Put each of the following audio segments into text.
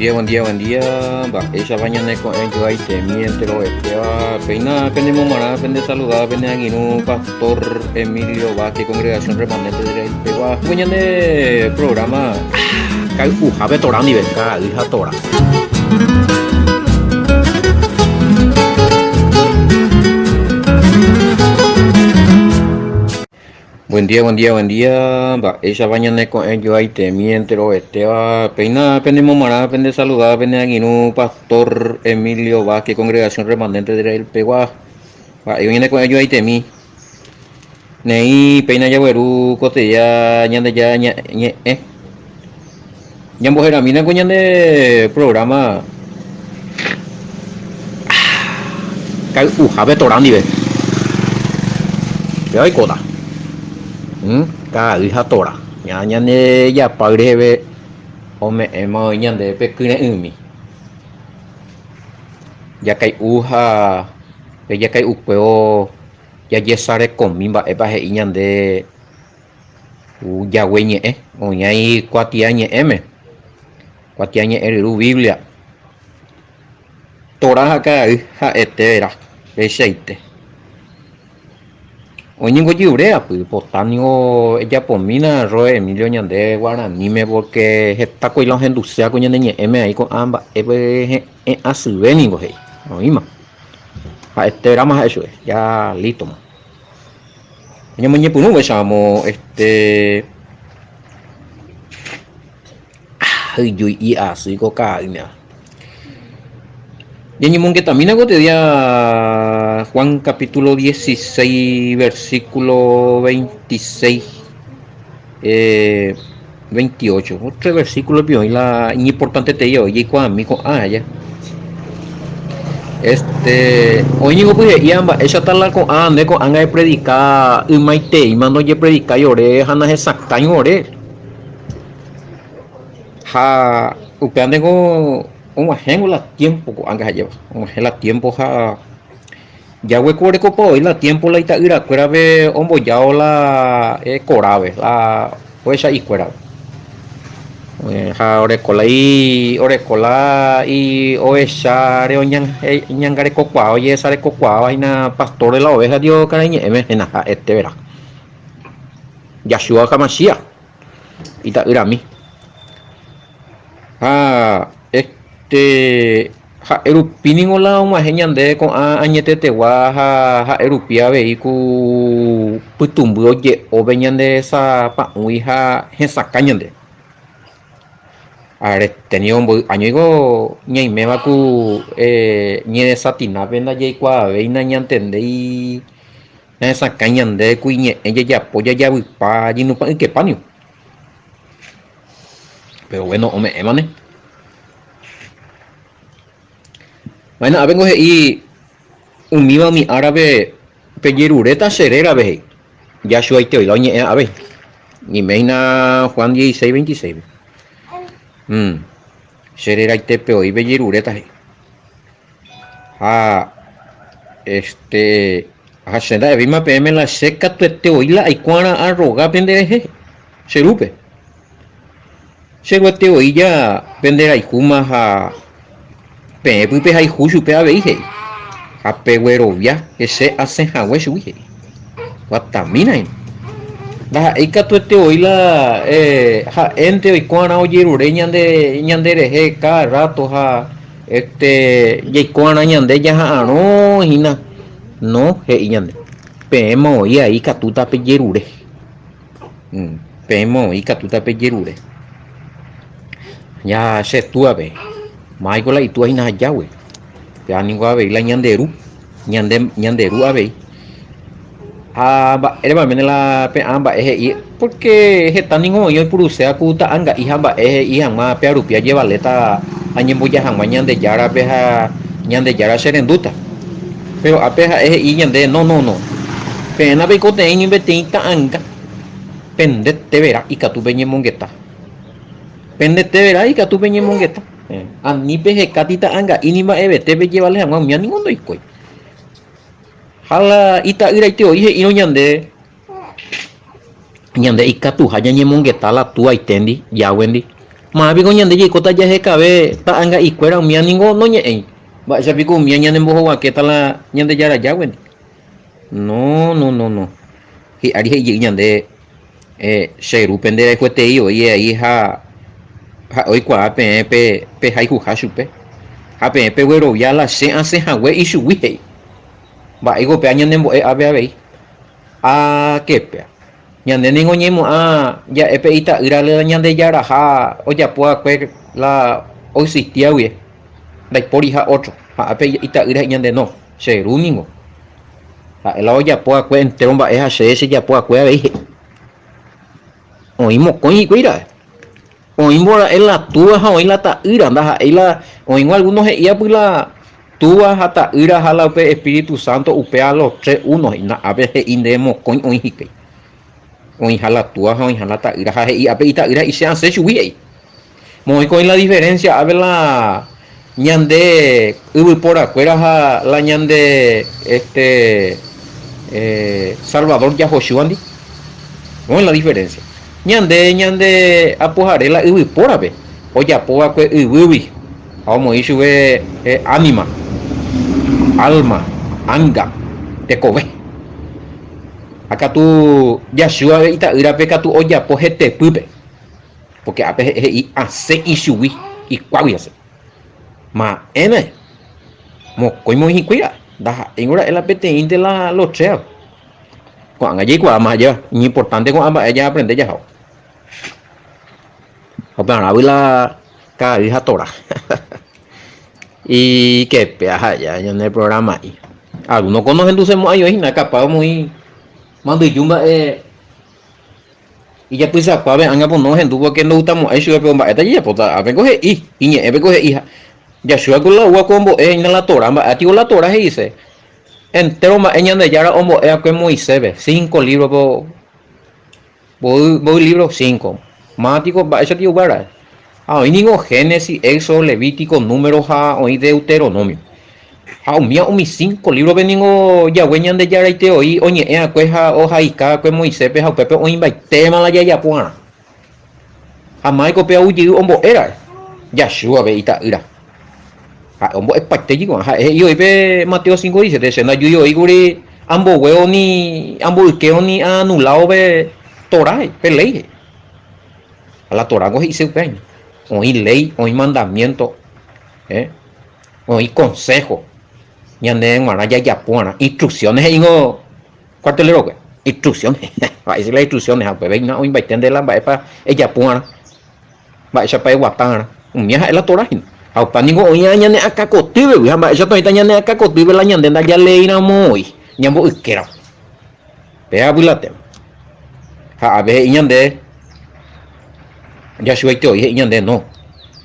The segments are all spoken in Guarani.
Buen día, buen día, buen día. Mba'éichapa ñane ko'ẽ joaitemi enterovetéva. Péina penemomarã, pende saludada, pene angirũ Pastor Emilio Vázquez, Congregación Remanente de Israel pegua. Ko ñane programa kay'uhápe Torá ndive, ka'ay ha Torá. Buen día, buen día, buen día. Mba'éichapa ñane ko'ẽ joaitemi enterovetéva. Péina penemomarã, pende saludada, pene angirũ Pastor Emilio Vázquez, Congregación Remanente de Israel pegua. Mba'éiko ñane ko'ẽ joaitemi. Neĩ péina jagueru koteja Ñandejára ñe'ẽ. Ñamboheramína ko ñane programa kay'uhápe Torá ndive. Péva oikóta. Ka'ay ha Torá. Ña ñane japáy reheve ome'ẽma oĩ ñandéve pe kyre'ỹmi. Jakai'u ha pe jakai'ukuévo jajesarekomi mba'épa he'i ñande Jague ñe'ẽ, oĩai kuatiañe'ẽme, kuatiañe'ẽ ryru Biblia, Torá ha karai ha'ete vera, peichaite. Oĩ ningo jyvréapy, pota ningo ejapomína Roe Emilio ñande guaraníme porque heta ko la ohenduséva ko ñane ñe'ẽme aĩ ko'ã mba'épe he'ẽ asyve ningo he'i, oĩma. Ha'ete veráma ha'e chupe, ya lístoma. Ñamoñepyrũ upéicharamo este hyjúi asy ko ka'aýmeva. Ñañemongetamína ko día Juan capítulo 16 versículo 26 28. Otro versículo oĩ la iñimportanteterei oĩ jaikuaami ko'ã aja. Este, oĩ ningo pyhe'íva mba'éichata la ko'ã nde ko'ág̃a epredika ymaiteíma ndojepredikái ore ha nahesakãi ore. Ha upéva ndéko og̃uahẽngo la tiempo ko'ág̃a ha'éva, og̃uahẽ la tiempo ha jagueko orekopa voi la tiempo la ita'yrakuérape ombojáo la korápe, la ovecha'ikuérape. Ha oreko la oreko la ovecháre oñangarekokuaa, ojesarekokuaáva hína pastor de la oveja ndio karai ñe'ẽme hína ha'ete vera. Yahshua Hamashiach ita'yrami. Ha este ha'e rupi ningo la og̃uahẽ ñande ko'ã añetetegua ha ha'e rupi avei ku pytũmby oje'ópe ñande sapa'ũgui ha hesakã ñande. Arete ningo mboy áñoiko ñaiméva ku ñedesatinápe ndajaikuaavéi nañantendéi nahesakãi ñande ku iñe'ẽ jajapo jajavypa jinupã'ykepa ningo. Pero bueno, ome'ẽmane. Bueno, ápengo he'i umíva umi árape pejeruréta che rérape he'i. Jashuaite oĩva oñe'ẽ avei. Ñiméina Juan 16, 26. Mm. Che reraitépe oĩ pejeruréta he'i. Ha este ha che nda'evéima peẽme la che katuete oĩ la aikuaarã arroga pende rehe. Che rúpe. Che Ruete voi ja pende rayhúma ha peẽ pype hayhu chupe avei, he'i. Ha peguerovia hese asẽ hague chugui, he'i. Guatamína hína. Ndaha'éi katuete voi la ha'énte oiko'arã ojerure ñande ñande rehe káda rráto ha este jaiko'arã ñande jaha'arõ hína. No, he'i ñande. Peẽma voi ai ikatúta pejerure. Peẽ moõ ikatúta pejerure. Ja che túape, máiko la itúa hína ajágui. Péva ningo avei la ñande ru, ñande, ñande ru avei. Ha mba'érepa oiméne la pe'ã mba'e he'i, pórke heta ningo oĩ oipuruséva ku ta'anga'i ha mba'e he'i hag̃ua péa rupi ajevaléta añemboja hag̃ua Ñandejárape ha Ñandejára cherendúta. Péro ápe ha'e he'i ñande, No, no, no. Peẽ napeikoteĩri ni peteĩ ta'anga. Pende tevera ikatu peñemongeta. Pende tevera ikatu peñemongeta. Ani pehekáti ta'anga'i ni mba'evete pejevale hag̃ua umíva ningo ndoikói. Ha la ita'yraite voi he'írõ ñande, ñande ikatuha ñañemongeta la tuaiténdi, Yahweh-ndi. Máva piko ñande jaikóta jahekave ta'anga'ikuéra umíva ningo noñe'ẽi. Mba'éicha piko umíva ñanembohovakéta la Ñandejára Yahweh-ndi? No, no, no, no. Hi'ári he'i jey ñande, Che Ru penderayhuetei oĩ ai ha ha'e oikuaa peẽ pe pehayhuha chupe. Ha peẽ peguerovia la che asẽ hague ichugui, he'i. Mba'éiko upéva ñanembo'e ápe avei? Áke péa. Ñande ningo ñaimo'ã ja'e pe ita'ýra la Ñandejaraha ojapo va'ekue la oexistia guie, ndaiporiha ótro. Ha ápe ita'ýra he'i ñande no, che Ru ningo. Ha'e la ojapo va'ekue entéro mba'e ha che chejapo va'ekue avei he'i. Oĩ mokõi hikuái ra'e. Oĩmbo ra'e la túva ha oĩ la ta'ýra, ndaha'éi la oĩngo algúno he'íapy la túva ha ta'ýra ha la upe espíritu sánto upéva los tre uno he'i, na'ápe he'i nde mokõi oĩ hikuái. Oĩha la túva ha oĩha la ta'ýra ha he'i ápe ita'ýra he'i che asẽ chugui he'i. Moõiko oĩ la diferencia ápe la ñande yvyporakuéra ha la ñande este Salvador Yahoshua-ndi? Oĩ la diferencia. Ñande ñande apohare la yvypórape ojapo va'ekue yvýgui ha omoĩ chupe ánima, alma, ánga, tekove. Ha katu Yahshua ita'ýrape katu ojapo hetepýpe. Pórke ápe he'i asẽ ichugui, ikuágui asẽ. Ma'ẽme, mokõi moĩ hikuái ra'e, ndaha'éingo ra'e la peteĩnte la lotréva. Ko'ág̃a jaikuaáma ajéva, iñimportánte ko'ã mba'e jaaprende jahávo. Ha upearãgui la karai ha tora. Ikepéa ha ñane programa'i. Algúno ko nohendusemo'ãi oĩ hína, kapaz omoĩ mandyju mba'e. Ijapysakuápe ág̃a pono ohendu pórke ndoutamo'ãi chupe pe mba'éta jajapóta. Ápeko he'i, iñe'ẽpeko he'i ha Yahshua ko la oúva ko ombo'e hína la Torá mba'e. Atĩvo la Torá he'ise, entéro mba'e Ñandejára ombo'e va'ekue Moiséspe, cinco lívrope, mboy, mboy lívro? Cinco. Máva tiko, mba'éicha tiko upéva ra'e? Ha oĩ ningo Génesis, Éxodo, Levítico, Número ha oĩ Deuteronomio. Ha umíva umi cinco lívrope ningo Yahweh Ñandejaraite voi oñe'ẽ va'ekue ha ohaika va'ekue Moiséspe ha upépe oĩmbaitéma la jajapo va'erã. Ha máviko pe ou jey ombo'e ra'e? Yahshua pe ita'ýra. Ha'e ombo'epaite jey ko'ã. Ha'e he'i voi pe Mateo 5:17, Che ndajúi voi kuri amboguévo ni amboykévo ni aanulávo pe Torá, pe léi he'i. Ha la Torá ko he'ise upéva hína. Oĩ léi, oĩ mandamiénto, oĩ konsého ñandéve g̃uarã jajapo va'erã. Instrucciones he'íngo cuartelero-kue. Instrucciones, mba'éicha la instrucciones ha upéva hína oĩmbaite nde la mba'épa ejapo va'erã, mba'éichapa eguata va'erã. Umíva ha'e la Torá hína. Ha upe ningo oĩva ñane akãkotývegui ha mba'éichapa oĩta ñane akãkotýpe la ñande ndajaleíramo voi, ñamboykéramo. Péva la téma. Ha ápe he'i ñande, Jachuaite voi he'i ñande, no,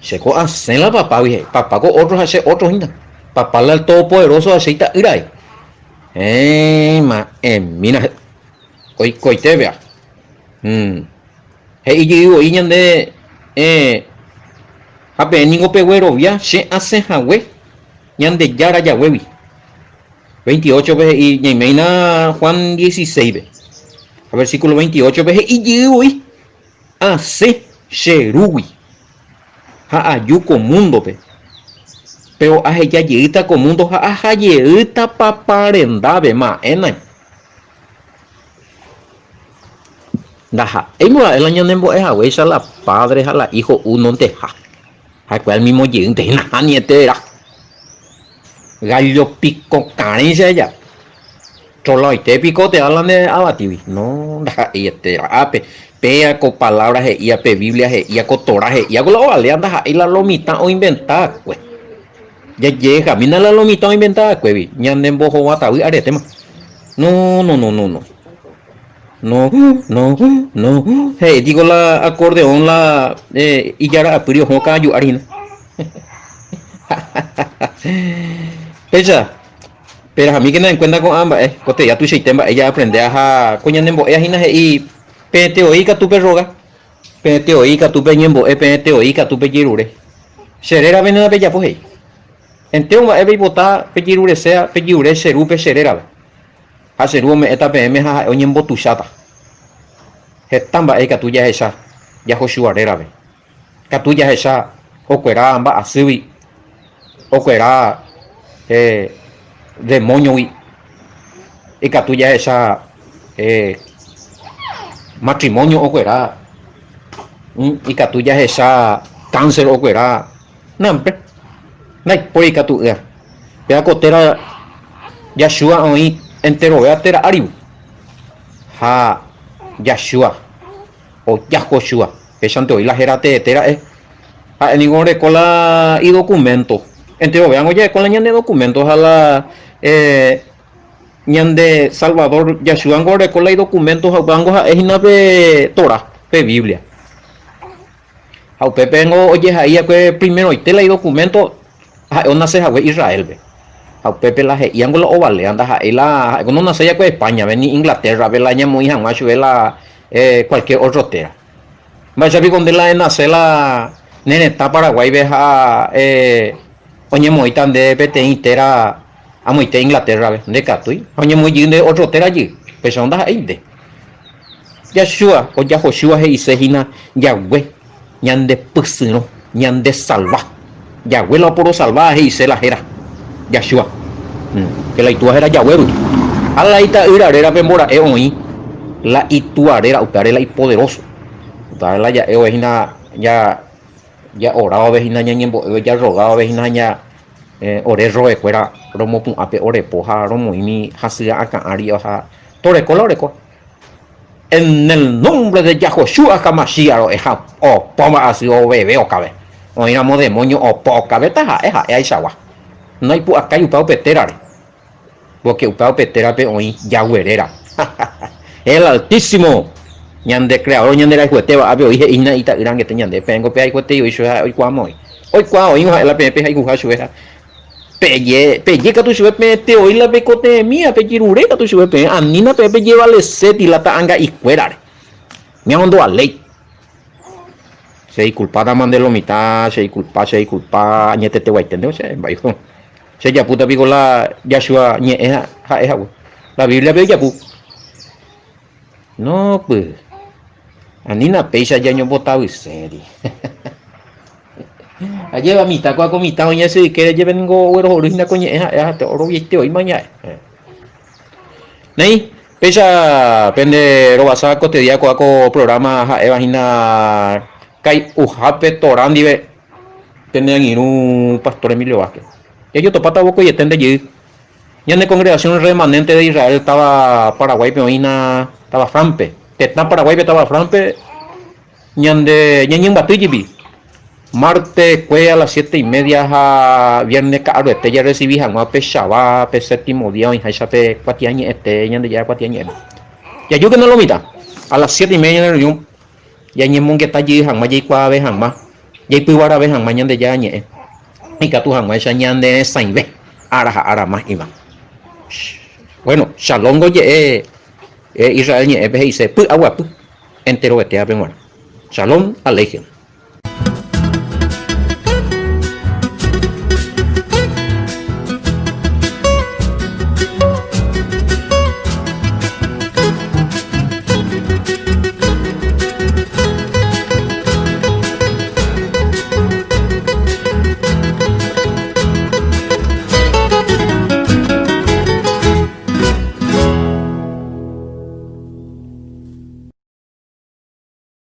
chéko asẽ la papágui, he'i, papá ko ótro ha che ótro hína, papá la el todopoderoso ha che ita'ýra, he'i. Héẽ, ma'ẽmína, oikoite péva. He'i jey voi ñande, héẽ, ha peẽ ningo peguerovia che asẽ hague Ñandejára Jaguégui. 28-pe he'i, ñaiméina Juan 16-pe, ha versículo 28-pe he'i jey voi, Asẽ che Rúgui ha aju ko múndope, péro aheja jeýta ko múndo ha aha jeýta Papa rendápe. Ma'éna. Ndaha'éi mbora'e la ñanembo'e haguéicha la Padre ha la Hijo unonteha. Ha'ekuéra el mismo jeýnte hína ha aniete vera. Gallo piko karẽicha eja. Trolaoite piko te habla nde avatígui. No, ndaha'eiete vera. Ápe, péa ko palabra he'íva, pe Biblia he'íva, ko Torá he'íva, ko la ovalea ndaha'éi la lo mitã oinventa va'ekue. Jajehekamína la lo mitã oinventa va'ekuégui, ñanembohovatavy aretéma. No, no, no, no, no. No, no, no. He'i tiko la acordeón la ijára apýri oho ka'aju ári hína. Péicha, perahamíkena en cuenta ko'ã mba'e, ko teia tuichaite mba'e jaaprendea ha ko ñanembo'éa hína he'i peẽte voi katu perroga, peẽte voi katu peñembo'e, peẽte voi katu pejerure. Che rérape nda pejapo he'i. Entéro mba'e peipota pejerureséa, pejerure che Rúpe che rérape. Ha che Ru ome'ẽta peẽme ha ha'e oñembotuicháta. Heta mba'e ikatu jahecha Yahoshua rérape. Katu jahecha okuera mba'asýgui, okuera demóñogui, ikatu jahecha matrimóño okuera, ikatu jahecha kánser okuera, nampe, ndaipóri ikatu'ỹva. Péva ko téra Yahshua oĩ enterovéva téra árigui ha Yahshua. Ojahochua, péichante oĩ la héra teete ra'e. Ha'e ningo oreko la idokuménto. Enterovéango ja'eko la ñane dokuménto ha la ñande Salvador Yahshua-ngo oreko la idokuménto ha upévango ha'e hína pe Torá, pe Biblia. Ha upépengo ojehai va'ekue primeroite la idokuménto ha'e onase hague Israélpe. Ha upépe la he'ívango la ovaléva, ndaha'éi la ha'éko nonaséi va'ekue Espáñape ni Inglatérrape la ñamoĩ hag̃ua chupe la kualkiér ótro téra. Mba'éicha piko nde la enase la ne retã Paraguáipe ha oñemoĩta nde peteĩ téra amoite Inglatérrape? Ndekatúi. Ha oñemoĩ jey nde ótro téra jey. Upéicharõ ndaha'éi nde. Yahshua o Yahoshua he'ise hína Yahweh ñande pysyrõ, ñande salva. Yahweh la oporosalva he'ise la héra, Yahshua. Ke la itúa héra Yahweh rupi. Ha la ita'ýra rérape mbora'e oĩ la itúa réra, upévare la ipoderóso. Upévare la ja'e ove hína ja ja'oráove hína, ñañembo'éve, jarrogáove hína ha ña ore rrovekuéra romopu'ã pe ore po ha romoĩmi hasýva akã ári ha toreko la oreko. En el nombre de Yahoshua HaMashiach ro'e ha opo mba'asy oveve okave. Oĩramo demóño opo okave taha'e ha'e aichagua. Naipu'akái upéva upe térare. Pórke upéva upe térape oĩ Yahweh réra. El Altísimo, ñande Creador ñande rayhuetéva ápe oĩ he'i hína ita'ýra angete ñande. Peẽngo pehayhuetei oĩ chupe ha'e oikuaáma oĩ. Oikuaa oĩvo ha'e la peẽ pehayhuha chupe ha Peje, peje katu chupe peẽte oĩ la peikotevẽmíva, pejerure katu chupe peẽ, anína peẽ pejevaleseti la ta'anga'ikuérare. Ñamondovaléi. Che disculpátama nde lo mitã, che disculpa, che disculpa añeteteguaiténte che mba'éiko. Che japúta piko la Yahshua ñe'ẽ ha'e hague. La Biblia-pe ojapu. No py. Anína péicha jañombotavyséri. Ajéva mitã kóa ko mitã oĩ che ykére jepe ningo oguerohory hína ko ñe'ẽ ha'e ha oroviaite oĩma ña'e. Néi, péicha pende rovasa kotedia kóa ko programa ha'éva hína kai'uhápe Torá ndive pene angirũ Pastor Emilio Vázquez. Jajotopáta vokoiete nde jey. Ñane Congregación Remanente de Israel táva Paraguáipe oĩna táva Fran-pe. Tetã Paraguáipe táva Fran-pe ñande ñañembyaty jepi. Martes kue a las siete y media ha viernes ka'aruete jarrecibi hag̃ua pe Shabbat, pe séptimo día oĩháicha pe kuatiañe'ẽte Ñandejára kuatiañe'ẽme. Jajúkena lo mitã, a las siete y media ñane reunión ñañemongeta jey hag̃ua jaikuaave hag̃ua, jaipyguarave hag̃ua Ñandejára ñe'ẽ, ikatu hag̃uáicha ñaneresãive ára ha ára más ivã. Bueno, Shalom oje'e Israel ñe'ẽpe he'ise py'aguapy enterovetévape g̃uarã. Shalom Aleichem.